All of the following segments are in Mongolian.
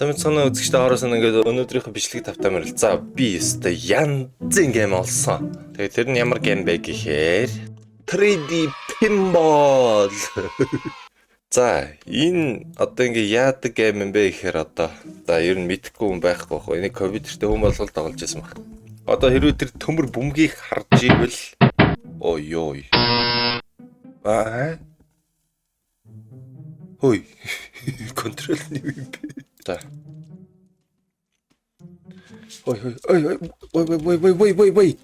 Сайн мэцхан үзэгчтэй ороос ингээд өнөөдрийнхөө бичлэг тавтай морил. За, би өстой янзын game олсон. Тэгээд тэр нь ямар game бэ гэхээр 3D Pinball. За, энэ одоо ингээ яадаг game юм бэ гэхээр одоо за ер нь мэдэхгүй хүн байхгүй бах. Энийг компьютертэй хүн болгол тоглож байсан баг. Одоо хэрвээ тэр төмөр бөмбөгийг харж ивэл ой ёй. Аа. Хой. Control нь юу юм бэ? За. Ой ой ой ой ой ой ой ой ой.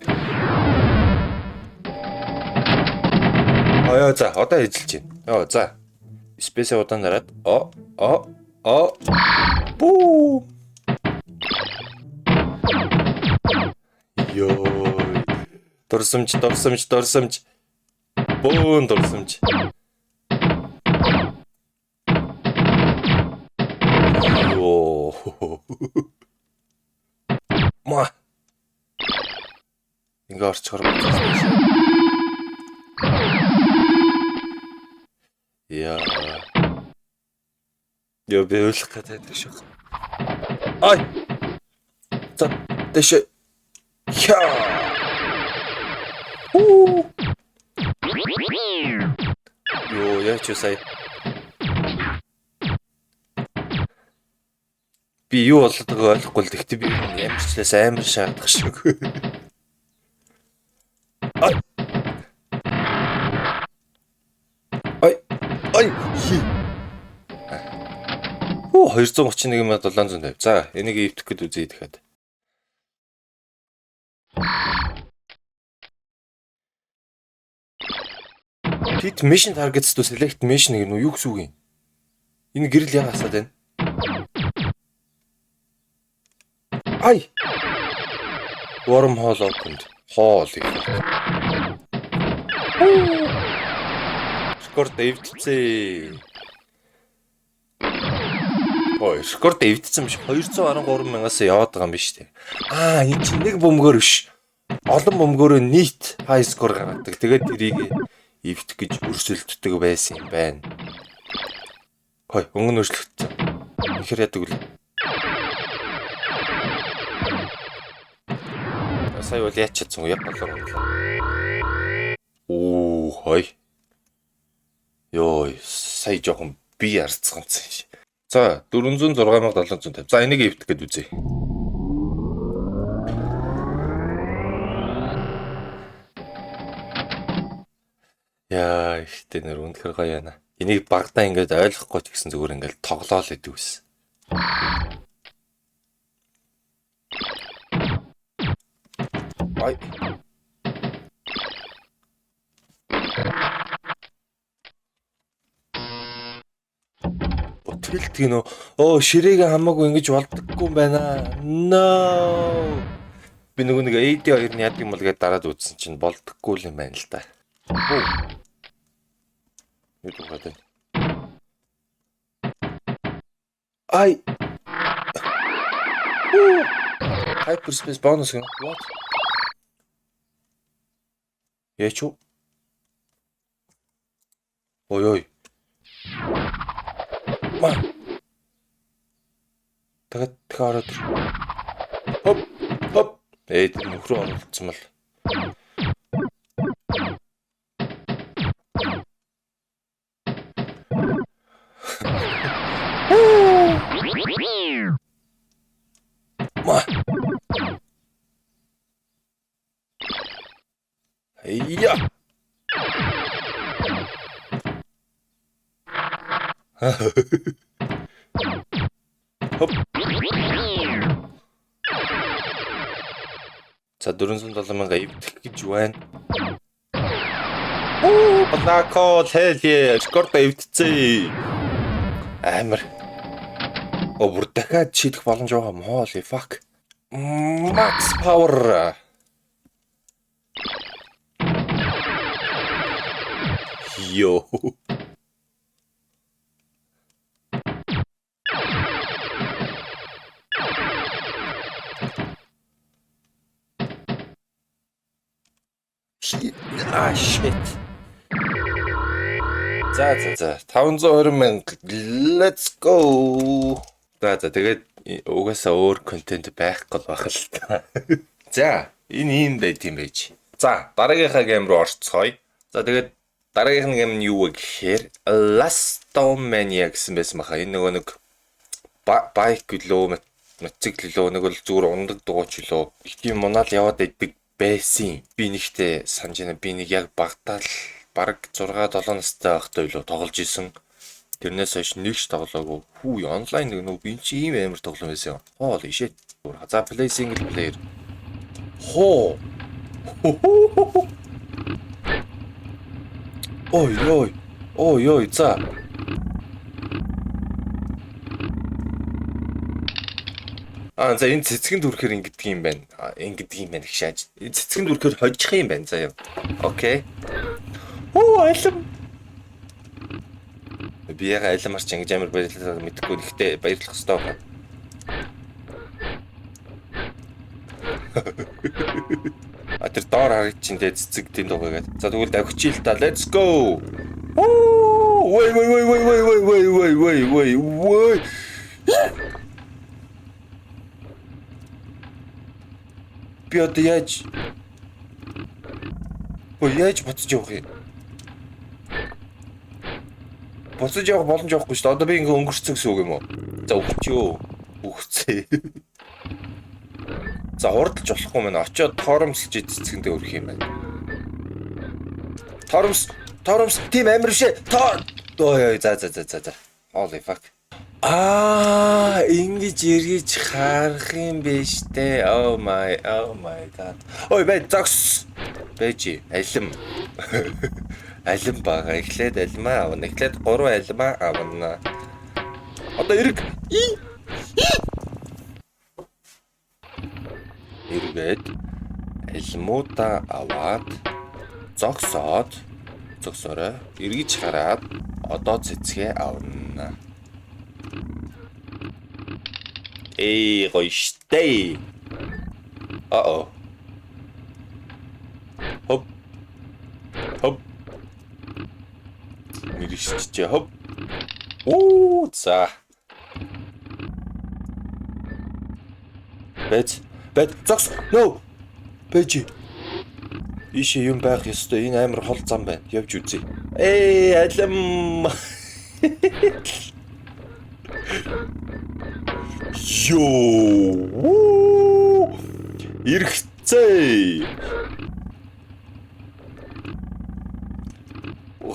Ой за, одоо ажиллаж байна. Йоо, за. Space удаан дараад о о о бүү. Йоо. Дурсамж, дурсамж, дурсамж. Бөөн дурсамж. Йоо. Ма. Ингээ орчхоор буцаас. Яа. Йоо, би уйлах гэдэг шүү. Ай. За, дэше. Хя. Уу. Йоо, яач юу сая. Би юу болоод байгааг ойлгохгүй л, гэхдээ би ямар ч талаас амар шаардах шиг. Ай. Ай. Ай. Хи. Оо, 231 750. За, энийг эвдэх гээд үзье дахиад. Hit mission targets to select mission гэх нь юу гэсэн үг юм? Энэ гэрэл яга асаад байна? Ай. Wormhole opened. Holy fuck. Рекорд эвдэлцээ. Ой, рекорд эвдсэн биш. 213 мянгаас яваад байгаа юм биш үү? Аа, энэ чинь нэг бөмбөгөөр биш. Олон бөмбөгөөрөө нийт high score гаргадаг. Тэгээд тэрийг эвдэх гэж өрсөлддөг байсан юм байна. Хой, өнгө нь өөрчлөгдсөн. Ихэр яадаг үл. Сая бол яач чадсан яг болоор унлаа. Оо, хой. Йой, сая жоохон би арцганцсан ши. За, 406 750. За, энийг эвдэх гээд үзье. Яа, ихтэй нэр үнэхэр гоё яана. Энийг багадаа ингээд ойлгохгүй ч гэсэн зүгээр ингээд тоглоол идэв ус. Ай. Тэлдэг нөө. Оо, ширээг хамаагүй ингэж болдоггүй юм байна. No. Би нөгөө нэг AD2 нь яадаг юм бол гэдээ дараад үзсэн чинь болдоггүй л юм байна л да. Юу дуугаад байна? Ай. Hyperspace bonus гэнэ. What? Яач уу? Ой ой. Ма. Дахиад дахиад ороод ир. Хоп хоп. Эй, тэр нөхрөө оруулсан бол. Ма. Эйя. Хоп. За, 407 мянга эвдэх гэж байна. Оо, Black hole, hell yeah, рекорд эвдсэн. Амар. О, бүр дахиад шийдэх боломж байгаа юм. Holy fuck. Max power. Йоо. Ah, shit. За за за, 520 мянга. Let's go. За, тэгээд угаасаа өөр контент байхгүй л байх л та. За, энэ ийм байт юм байж. За, дараагийнхаа game руу орцгоё. За, тэгээд дараагийнх нь game нь юу вэ гэхээр Lastomania гэсэн байсан баха. Энэ нөгөө нэг bike гэлөө, мотоцикл лөө, нэг бол зүгээр ундаг дугуйч лөө. Их тийм мунаал яваад идэг байсан. Би нэгтээ санаж байна. Би нэг яг багтаал бараг 6 7 настай байхдаа билүү тоглож исэн. Тэрнээс хойш нэг ч тоглоогүй. Хүү, онлайн нэг нөгөө би чи ийм амар тоглоом байсан юм. Holy shit. За, play single player. Хоо. Ой ой. Ой ой, за. Аа, за, энэ цэцгэн дүрхээр ингэдэг юм байна. Ингэдэг юм байна гэж шааж. Энэ цэцгэн дүрхээр хожих юм байна заяа. Okay. Оо, алим. Би яг алимар ч ингэж амар баярлалаа мэдэхгүй. Гэхдээ баярлах ёстой байна. А, тэр доор харагд чинь тэ цэцэг тэнд байгаа гэдэг. За, тэгвэл давхичий л та. Let's go. Оо, wait, wait, wait, wait, wait, wait, wait, wait, wait, wait. Би одоо яаж Ой, яаж буцаж явах юм? Буцаж явах боломж явахгүй шүү дээ. Одоо би ингээ өнгөрцөн гэсэн үг юм уу? За, өгчөө. Өгцөө. За, хурдалж болохгүй мэн. Очиод торомсолж цэцгэндээ өрөх юм байна. Торомс, торомс, тийм амир бишээ. Тоо. Ой ой, за за за за за. Holy fuck. Аа, ингэж эргэж харах юм биш үү? Oh my, oh my God. Ой, бай, зогс. Бэж, алим. Алим бага. Эхлээд алимаа авна. Эхлээд 3 алимаа авна. Одоо эрг. Эргээд алимуудаа аваад зогсоод, зогсоорой. Эргэж хараад одоо цэцгээ авна. Эй, гоё штэ. Uh-oh. Хоп. Хоп. Мэрэгчжээ. Хоп. Оо, за. Бэж. Бэж. Зогс. No. Бэж. Ийшээ юм байх ёстой. Энэ амар хол зам байна. Явж үзье. Эй, алим. Йоо. Эргэцээ.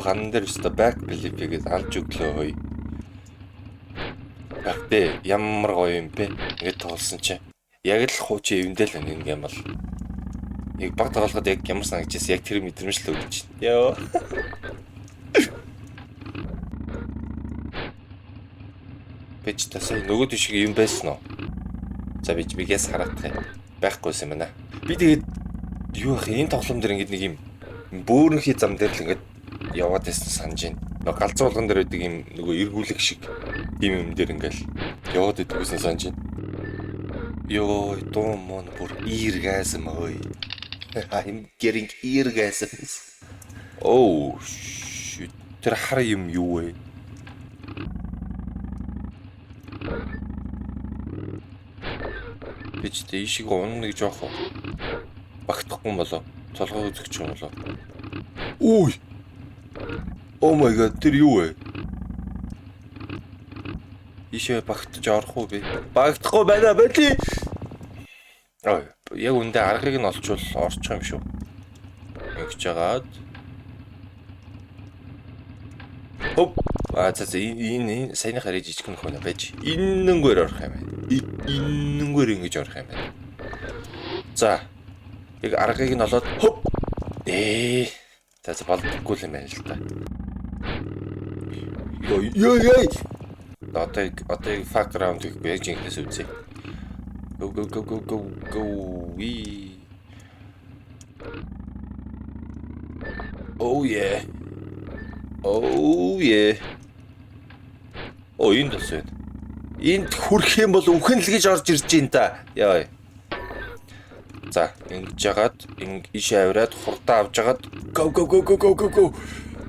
Хан дээр өстө back flip хийгээд алж өглөө хөөе. Гэхдээ ямар гоё юм бэ? Ингээд тоглосон чинь. Яг л хуучин эвэндэл байна энэ game бол. Яг баг тоглоход яг ямар санагдчихсэн, яг тэр мэдрэмж л өгч. Йоо. Бич та сая нөгөө тийш юм байсан уу? За, би бигээс хараадах юм. Байхгүйсэн юм байна. Би тэгээд юу ах, энэ тоглоом дээр ингээд нэг юм бөөрөнхий зам дээр л ингээд яваад байсан санаж байна. Нөгөө галзуу болгон дээр байдаг юм нөгөө эргүүлэг шиг тийм юм дээр ингээд яваад идэг гэсэн санаж байна. Йоо, дуу мон бүр orgasm ой. I'm getting orgasms. Oh shit. Тэр хар юм юу вэ? Би ч тийшээ унна гэж яах вэ? Багтахгүй юм болоо. Толгой үзэгч юм болоо. Үй. Oh my God, тэр юу вэ? Ийшээ багтаж орох уу би? Багтахгүй байна, байли. Ой, яг үндэ аргыг нь олчвол орчих юм шүү. Ингэж жагаад. Хоп. А, за за, энэ саяны харыг жижиг нөхөө нэ байж. Энэнгээр орох юм байна. Энэнгээр ингэж орох юм байна. За. Яг аргыг нь олоод хоп. Ээ. За за, болдоггүй юм байна л та. Йоо ёо ёо. Одоо яг fuck round гэхгүй, яг жинхнээс үзье. Go, go, go, go, go, go, we. Oh yeah. Oh yeah. Оо, энд бас байна. Энд хүрэх юм бол үхэн л гэж орж ирж байна та. Яа. За, ингэж жагаад ингэ ишээ авираад хурдаа авч жагаад go, go, go, go, go, go, go.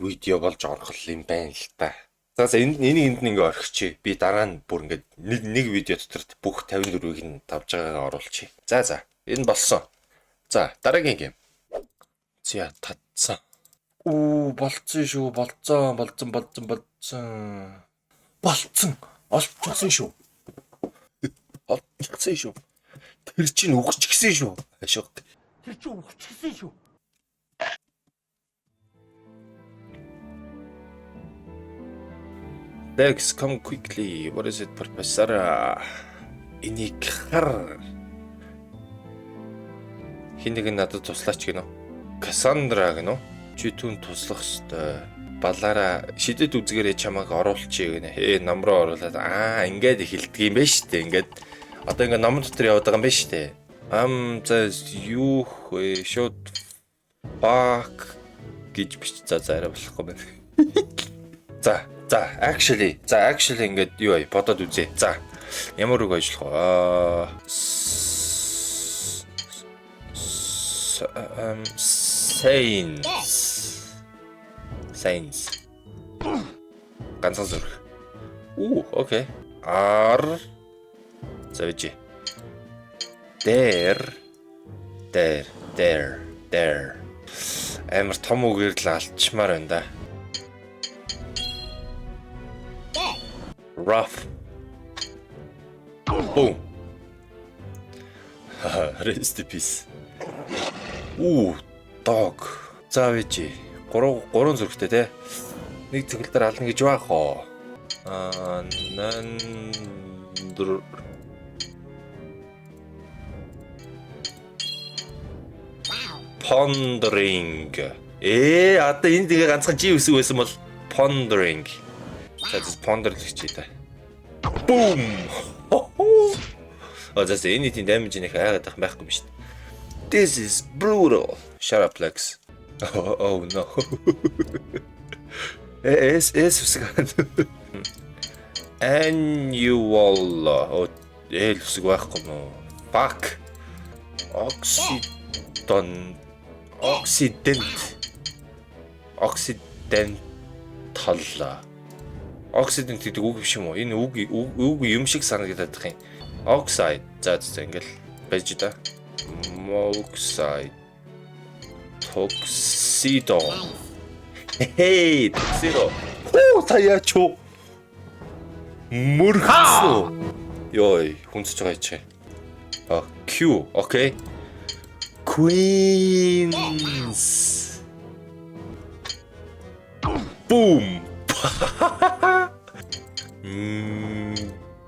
Видео болж орох юм байна л та. За за, энэ энийг энд нь ингээ орхичих. Би дараа нь бүр ингээд нэг нэг видео дотор бүх 54-ийг нь тавьж байгаагаа оруулчих. За за, энэ болсон. За, дараагийн game. За, татсан. Үү, болцсон шүү. Болцсон, болцсон, болцсон, болцсон. Болцсон. Олцсон шүү. Олцсон шүү. Тэр чинь үгчгсэн шүү. Ашиг. Тэр чинь үхчихсэн шүү. Lex, come quickly. What is it, professor? Энийг хар. Хэн нэг нь надад туслаач гинөө. Кассандра гинөө. Чи түн туслах ёстой. Балаараа шидэд үзгээрээ чамайг оруулчихъя гинэ. Ээ, ном руу оруулаад ингээд эхэлдэг юм байна шүү дээ. Ингээд одоо ингээд номон дотор яваад байгаа юм байна шүү дээ. Ам, за, юу вэ? Шууд fuck гэж бич. За за, арай болохгүй байна. За, за, actually, за, actually ингээд юу ая, бодоод үзье. За, ямар үг ажиллах вэ? Аа, Saints. Saints. Ганцхан зүрх. Уу, okay. R. За, бич. Дээр. Дээр, дээр, дээр. Амар том үгээр л алчмаар байна да. Rough. Boom. Rest in peace. Уу, dog. За, бич. 3 3 зүрхтэй те. Нэг цэглэлээр ална гэж байх оо. Аа, нандр. Pondering. Ээ, одоо энэ тэгээ ганцхан G үсэг байсан бол pondering. За, ponder л гэж та. Boom. А, за, энэ тийм damage нэх айгаад байх байхгүй юм шүү дээ. This is brutal. Shut up, Lex. Oh no. S S үсэг. Annual. Оо, L үсэг байхгүй мó. Fuck. Oxidon. Occident. Occidental. Occident гэдэг үг биш юм уу? Энэ үг үг юм шиг санагдаад байх юм. Oxide. За за, ингээл байж да. Moxide. Tuxedo. Hey, tuxedo. Хоо, таяачо. Мөргсөн. Йой, хүнсэж байгаа чи. А, Q, okay. Queens. Boom.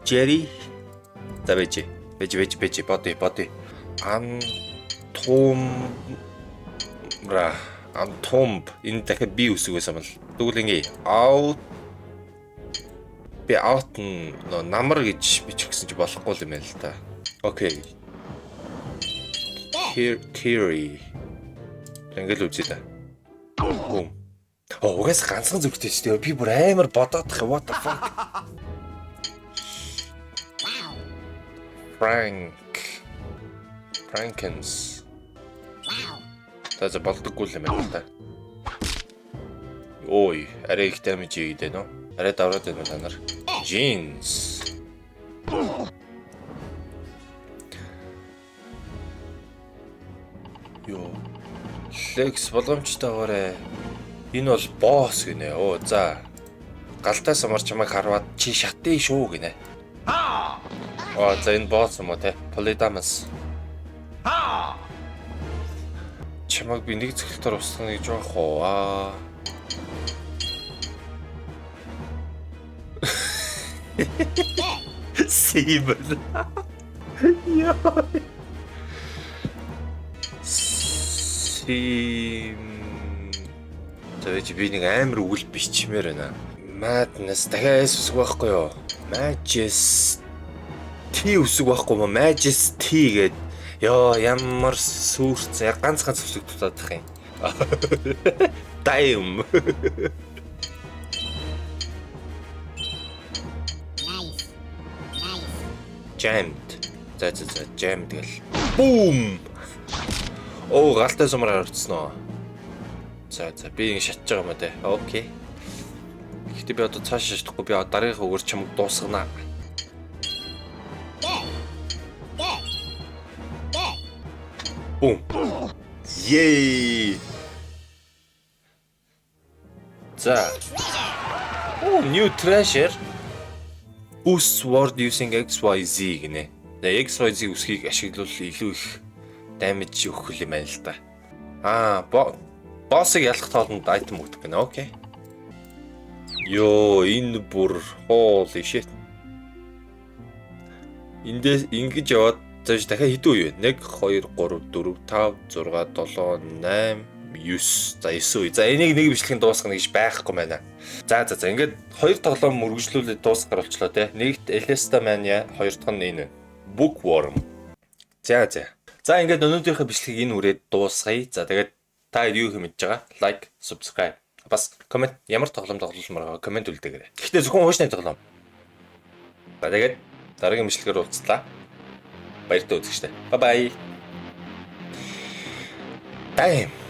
Jerry. За, бэж. Бэж, бэж, бэж, боди, боди. Антумра. Антумб. Энэ дахиад би үсэг байсан бол. Тэгвэл ингээ out, би out нь нөө намар гэж бичих гэсэн чи болохгүй юм байна л та. Okay. Theory. Ингээл үзье та. Boom. Оо, угаасаа ганцхан зүгтэй ч тийм, би бүр амар бодоодох, what the fuck. Frank. Frankens. За за, болдоггүй юм байна л та. Ой, арай их damage хийгээд байна уу? Арай давраад байна уу та нар? Jeans. Йоо. Лекс, боломжтойгоорой. Энэ бол boss гинэ. Оо, за. Галтай самар чамайг харваад чи шатыг шүү гинэ. Аа, за, энэ boss юм уу те? Polydamas. Чамайг би нэг цохилтоор устгах гэж байх уу? Аа. Сибэл. Яа. Сим. За, би нэг амар үгэл бичмээр байна. Madness, дахиад S үсэг байхгүй юу? Majesty үсэг байхгүй мó? Majesty гээд. Йоо, ямар сүрц, яг ганц ганц үсэг дутаадах юм. Damn. Nice. Nice. Jammed. За за за, jammed гэл. Boom. Оо, галтай сумар харагдсан уу? За, би ингэ шатж байгаа юм а те. Okay. Гэхдээ би одоо цааш шатахгүй, би дараагийнхаа өөр чамд дуусгана. Good. Good. Good. Бум. Yay! За. Oh, new treasure. Boost sword using XYZ гинэ. Тэгээ XYZ үсгийг ашиглавал илүү их damage өгөх юм байна л да. Аа, боссыг ялах тоолонд item өгдөг гинэ. Okay. Йоо, энэ бүр holy shit. Эндээс ингэж яваад зааш дахиад хэдэн үе вэ? 1 2 3 4 5 6 7 8 9. За, 9 үе. За, энийг нэг бичлэгийн дуусгах гэж байхгүй байна. За, ингээд хоёр тоглоом үргэлжлүүлээд дуусгах болчлоо те. Нэгт Elesta Mania, хоёр дахь нь энэ Bookworm. За. За, ингээд өнөөдрийнхөө бичлэгийг энэ үрээд дуусгая. За, тэгээд та юу их мэдж байгаа? Like, subscribe. Бас comment, ямар тоглоом тоглолмоор байгаа comment үлдээгээрэй. Гэхдээ зөвхөн хуушны тоглоом. За, тэгээд дараагийн бичлэгээр уулзлаа. Баяртай үзэгчдээ. Bye bye. Damn.